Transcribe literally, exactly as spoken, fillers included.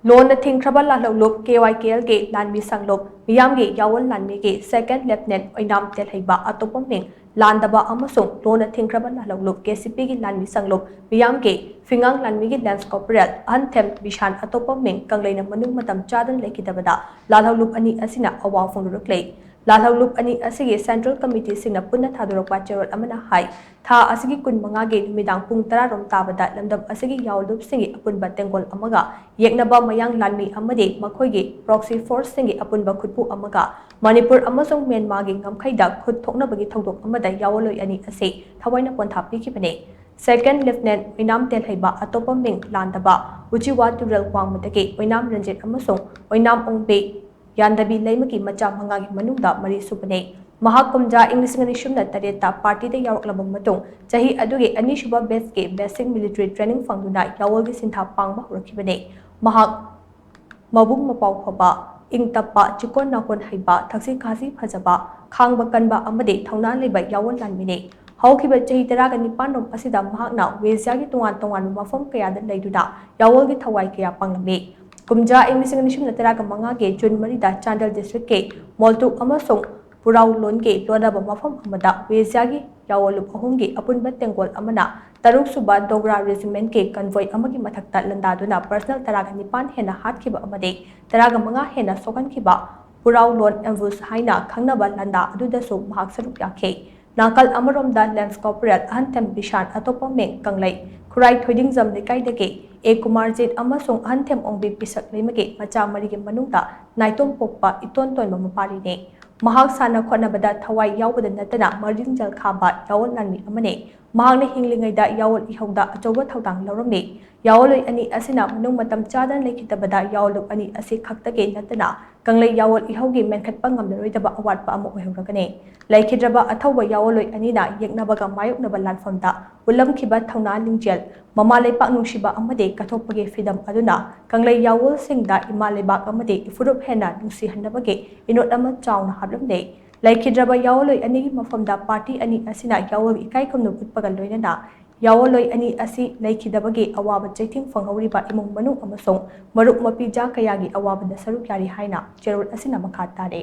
ꯂꯣꯟꯅ ꯊꯤꯡꯈ꯭ꯔꯕ ꯂꯥꯜꯍꯧꯂꯨꯞ K Y ꯀꯦ ꯑꯦꯜꯒꯤ ꯂꯥꯟꯃꯤ ꯁꯪꯂꯨꯞ ꯃꯤꯌꯥꯝꯒꯤ ꯌꯥꯑꯣꯟ ꯂꯥꯟꯃꯤꯒꯤ ꯁꯦꯀꯦꯟ ꯂꯦꯐꯇꯤꯅꯦꯟ ꯑꯣꯏꯅꯥꯝ ꯇꯦꯜꯍꯩꯕ ꯑꯇꯣꯞꯄ ꯃꯤꯡ ꯂꯥꯟꯗꯕ ꯑꯃꯁꯨꯡ ꯂꯣꯟꯅ ꯊꯤꯡꯈ꯭ꯔꯕ ꯂꯥꯜꯍꯧꯂꯨꯞ ꯀꯦ ꯁꯤ ꯄꯤꯒꯤ ꯂꯥꯟꯃꯤ ꯁꯪꯂꯨꯞ ꯃꯤꯌꯥꯝꯒꯤ ꯐꯤꯉꯥꯡ ꯂꯥꯟꯃꯤꯒꯤ ꯂꯦꯟꯁ ꯀꯣꯔꯄꯣꯔꯦꯜ ꯑꯍꯟꯊꯦꯝ ꯕꯤꯁꯥꯟ ꯑꯇꯣꯞꯄ ꯃꯤꯡ ꯀꯪꯂꯩꯅ ꯃꯅꯨꯡ ꯃꯇꯝ ꯆꯥꯗꯅ ꯂꯩꯈꯤꯗꯕꯗ ꯂꯥꯜꯍꯧꯂꯨꯞ ꯑꯅꯤ ꯑꯁꯤꯅ ꯑꯋꯥ ꯐꯣꯡꯗꯣꯔꯛꯂꯦ꯫ ꯂꯥꯜꯍꯧꯂꯨꯞ ꯑꯅꯤ ꯑꯁꯤꯒꯤ ꯁꯦꯟꯇ꯭ꯔꯦꯜ ꯀꯃꯤꯇꯤꯁꯤꯡꯅ ꯄꯨꯟꯅ ꯊꯥꯗꯣꯔꯛꯄ ꯆꯦꯔꯣꯜ ꯑꯃꯅ ꯍꯥꯏ, ꯊꯥ ꯑꯁꯤꯒꯤ ꯀꯨꯟ ꯃꯉꯥꯒꯤ ꯅꯨꯃꯤꯗꯥꯡ ꯄꯨꯡ ꯇꯔꯥ ꯔꯣꯝ ꯇꯥꯕꯗ ꯂꯝꯗꯝ ꯑꯁꯤꯒꯤ ꯌꯥꯑꯣꯟꯂꯨꯞꯁꯤꯡꯒꯤ ꯑꯄꯨꯟꯕ ꯇꯦꯡꯒꯣꯜ ꯑꯃꯒ ꯌꯦꯛꯅꯕ ꯃꯌꯥꯡ ꯂꯥꯟꯃꯤ ꯑꯃꯗꯤ ꯃꯈꯣꯏꯒꯤ ꯄ꯭ꯔꯣꯛꯁꯤ ꯐꯣꯔꯁꯁꯤꯡꯒꯤ ꯑꯄꯨꯟꯕ ꯈꯨꯠꯄꯨ ꯑꯃꯒ ꯃꯅꯤꯄꯨꯔ ꯑꯃꯁꯨꯡ ꯃ꯭ꯌꯥꯟꯃꯥꯔꯒꯤ ꯉꯝꯈꯩꯗ ꯈꯨꯠ ꯊꯣꯛꯅꯕꯒꯤ ꯊꯧꯗꯣꯛ ꯑꯃꯗ ꯌꯥꯑꯣꯟꯂꯣꯏ ꯑꯅꯤ ꯑꯁꯤ ꯊꯋꯥꯏꯅ ꯄꯣꯟꯊꯥ ꯄꯤꯈꯤꯕꯅꯤ꯫ ꯁꯦꯀꯦꯟ ꯂꯦꯐꯇꯤꯅꯦꯟ ꯑꯣꯏꯅꯥꯝ ꯇꯦꯜꯍꯩꯕ ꯑꯇꯣꯞꯄ ꯃꯤꯡ ꯂꯥꯟꯗꯕ ꯎꯆꯤꯋꯥ ꯇꯨꯔꯦꯜ ꯋꯥꯡꯃꯗꯒꯤ ꯑꯣꯏꯅꯥꯝ ꯔꯟꯖꯤꯠ ꯑꯃꯁꯨꯡ ꯑꯣꯏꯅꯥꯝ ꯑꯣꯡꯕꯤ ꯌꯥꯟꯗꯕꯤ ꯂꯩꯃꯒꯤ ꯃꯆꯥ ꯃꯉꯥꯒꯤ ꯃꯅꯨꯡꯗ ꯃꯔꯤ ꯁꯨꯕꯅꯤ꯫ ꯃꯍꯥꯛ ꯀꯨꯝꯖꯥ ꯏꯪ ꯂꯤꯁꯤꯡ ꯑꯅꯤ ꯁꯨꯞꯅ ꯇꯔꯦꯠꯇ ꯄꯥꯔꯇꯤꯗ ꯌꯥꯎꯔꯛꯂꯕ ꯃꯇꯨꯡ ꯆꯍꯤ ꯑꯗꯨꯒꯤ ꯑꯅꯤꯁꯨꯕ ꯕꯦꯆꯀꯤ ꯕꯦꯁꯤꯛ ꯃꯤꯂꯤꯇꯔꯤ ꯇ꯭ꯔꯦꯅꯤꯡ ꯐꯪꯗꯨꯅ ꯌꯥꯑꯣꯜꯒꯤ ꯁꯤꯟꯊꯥ ꯄꯥꯡꯕ ꯍꯧꯔꯛꯈꯤꯕꯅꯤ꯫ ꯃꯍꯥꯛ ꯃꯕꯨꯡ ꯃꯄꯥꯎ ꯐꯕ, ꯏꯪ ꯇꯞꯄ, ꯆꯤꯀꯣꯟ ꯅꯥꯀꯣꯟ ꯍꯩꯕ, ꯊꯛꯁꯤ ꯈꯥꯁꯤ ꯐꯖꯕ, ꯈꯥꯡꯕ ꯀꯟꯕ ꯑꯃꯗꯤ ꯊꯧꯅꯥ ꯂꯩꯕ ꯌꯥꯑꯣꯟ ꯂꯥꯟꯃꯤꯅꯤ꯫ ꯍꯧꯈꯤꯕ ꯆꯍꯤ ꯇꯔꯥꯒ ꯅꯤꯄꯥꯟ ꯔꯣꯝ ꯑꯁꯤꯗ ꯃꯍꯥꯛꯅ ꯋꯦꯁꯤꯌꯥꯒꯤ ꯇꯣꯉꯥꯟ ꯇꯣꯉꯥꯟꯕ ꯃꯐꯝ ꯀꯌꯥꯗ ꯂꯩꯗꯨꯅ ꯌꯥꯑꯣꯜꯒꯤ ꯊꯋꯥꯏ ꯀꯌꯥ ꯄꯥꯡꯂꯝꯃꯤ꯫ ꯀꯨꯝꯖꯥ ꯏꯪ ꯂꯤꯁꯤꯡ ꯑꯅꯤ ꯁꯨꯞꯅ ꯇꯔꯥꯒ ꯃꯉꯥꯒꯤ ꯖꯨꯟ ꯃꯔꯤꯗ ꯆꯥꯟꯗꯦꯜ ꯗꯤꯁꯇ꯭ꯔꯤꯛꯀꯤ ꯃꯣꯜꯇꯨꯛ ꯑꯃꯁꯨꯡ ꯄꯨꯔꯥꯎꯂꯣꯟꯒꯤ ꯂꯣꯟꯅꯕ ꯃꯐꯝ ꯑꯃꯗ ꯋꯦꯁꯤꯌꯥꯒꯤ ꯌꯥꯑꯣꯟꯂꯨꯞ ꯑꯍꯨꯝꯒꯤ ꯑꯄꯨꯟꯕ ꯇꯦꯡꯒꯣꯜ ꯑꯃꯅ ꯇꯔꯨꯛ ꯁꯨꯕ ꯗꯣꯒ꯭ꯔꯥ ꯔꯦꯖꯤꯃꯦꯟꯠꯀꯤ ꯀꯟꯚꯣꯏ ꯑꯃꯒꯤ ꯃꯊꯛꯇ ꯂꯥꯟꯗꯥꯗꯨꯅ ꯄꯔꯁꯅꯦꯜ ꯇꯔꯥꯒ ꯅꯤꯄꯥꯟ ꯍꯦꯟꯅ ꯍꯥꯠꯈꯤꯕ ꯑꯃꯗꯤ ꯇꯔꯥꯒ ꯃꯉꯥ ꯍꯦꯟꯅ ꯁꯣꯛꯍꯟꯈꯤꯕ ꯄꯨꯔꯥꯎꯂꯣꯟ ꯑꯦꯝꯕꯨꯁ ꯍꯥꯏꯅ ꯈꯪꯅꯕ ꯂꯥꯟꯗꯥ ꯑꯗꯨꯗꯁꯨ ꯃꯍꯥꯛ ꯁꯔꯨꯛ ꯌꯥꯈꯤ꯫ ꯅꯥꯀꯜ ꯑꯃꯔꯣꯝꯗ ꯂꯦꯟꯁ ꯀꯣꯔꯄꯣꯔꯦꯜ ꯑꯍꯟꯊꯦꯝ ꯕꯤꯁꯥꯟ ꯑꯇꯣꯞꯄ ꯃꯤꯡ ꯀꯪꯂꯩ ꯈꯨꯔꯥꯏ ꯊꯣꯏꯗꯤꯡꯖꯝ ꯂꯩꯀꯥꯏꯗꯒꯤ ꯑꯦ ꯀꯨꯃꯥꯔꯖꯤꯠ ꯑꯃꯁꯨꯡ ꯑꯍꯟꯊꯦꯝ ꯑꯣꯡꯕꯤ ꯄꯤꯁꯛ ꯂꯩꯃꯒꯤ ꯃꯆꯥ ꯃꯔꯤꯒꯤ ꯃꯅꯨꯡꯗ ꯅꯥꯏꯇꯣꯝ ꯄꯣꯛꯄ ꯏꯇꯣꯟ ꯇꯣꯟꯕ ꯃꯄꯥꯔꯤꯅꯤ꯫ ꯃꯍꯥꯛ ꯁꯥꯟꯅ ꯈꯣꯠꯅꯕꯗ ꯊꯋꯥꯏ ꯌꯥꯎꯕꯗ ꯅꯠꯇꯅ ꯃꯔꯤꯡꯖꯦꯜ ꯈꯥꯕ ꯌꯥꯑꯣꯟ ꯂꯥꯟꯃꯤ ꯑꯃꯅꯤ꯫ ꯃꯍꯥꯛꯅ ꯍꯤꯡꯂꯤꯉꯩꯗ ꯌꯥꯑꯣꯟ ꯏꯍꯧꯗ ꯑꯆꯧꯕ ꯊꯧꯗꯥꯡ ꯂꯧꯔꯝꯃꯤ꯫ ꯌꯥꯑꯣꯟꯂꯣꯏ ꯑꯅꯤ ꯑꯁꯤꯅ ꯃꯅꯨꯡ ꯃꯇꯝ ꯆꯥꯗꯅ ꯂꯩꯈꯤꯗꯕꯗ ꯌꯥꯑꯣꯟꯂꯨꯞ ꯑꯅꯤ ꯑꯁꯤ ꯈꯛꯇꯒꯤ ꯅꯠꯇꯅ ꯀꯪꯂꯩ ꯌꯥꯑꯣꯟ ꯏꯍꯧꯒꯤ ꯃꯦꯟꯈꯠꯄ ꯉꯝꯂꯔꯣꯏꯗꯕ ꯑꯋꯥꯠꯄ ꯑꯃ ꯑꯣꯏꯍꯧꯔꯒꯅꯤ꯫ ꯂꯩꯈꯤꯗ꯭ꯔꯕ ꯑꯊꯧꯕ ꯌꯥꯑꯣꯟꯂꯣꯏ ꯑꯅꯤꯅ ꯌꯦꯛꯅꯕꯒ ꯃꯥꯌꯣꯛꯅꯕ ꯂꯥꯟꯐꯝꯗ ꯎꯠꯂꯝꯈꯤꯕ ꯊꯧꯅꯥ ꯂꯤꯡꯖꯦꯜ, ꯃꯃꯥ ꯂꯩꯄꯥꯛ ꯅꯨꯡꯁꯤꯕ ꯑꯃꯗꯤ ꯀꯠꯊꯣꯛꯄꯒꯤ ꯐꯤꯗꯝ ꯑꯗꯨꯅ ꯀꯪꯂꯩ ꯌꯥꯑꯣꯟꯁꯤꯡꯗ ꯏꯃꯥ ꯂꯩꯕꯥꯛ ꯑꯃꯗꯤ ꯏꯐꯨꯔꯨꯞ ꯍꯦꯟꯅ ꯅꯨꯡꯁꯤꯍꯟꯅꯕꯒꯤ ꯏꯅꯣꯠ ꯑꯃ ꯆꯥꯎꯅ ꯍꯥꯞꯂꯝꯂꯦ꯫ ꯂꯩꯈꯤꯗ꯭ꯔꯕ ꯌꯥꯑꯣꯟꯂꯣꯏ ꯑꯅꯤꯒꯤ ꯃꯐꯝꯗ ꯄꯥꯔꯇꯤ ꯑꯅꯤ ꯑꯁꯤꯅ ꯌꯥꯑꯣꯟꯒꯤ ꯏꯀꯥꯏ ꯈꯨꯝꯅꯕ ꯎꯠꯄꯒ ꯂꯣꯏꯅꯅ ꯌꯥꯑꯣꯟꯂꯣꯏ ꯑꯅꯤ ꯑꯁꯤ ꯂꯩꯈꯤꯗꯕꯒꯤ ꯑꯋꯥꯕ ꯆꯩꯊꯦꯡ ꯐꯪꯍꯧꯔꯤꯕ ꯏꯃꯨꯡ ꯃꯅꯨꯡ ꯑꯃꯁꯨꯡ ꯃꯔꯨꯞ ꯃꯄꯤꯖꯥ ꯀꯌꯥꯒꯤ ꯑꯋꯥꯕꯗ ꯁꯔꯨꯛ ꯌꯥꯔꯤ ꯍꯥꯏꯅ ꯆꯦꯔꯣꯜ ꯑꯁꯤꯅ ꯃꯈꯥ ꯇꯥꯔꯦ꯫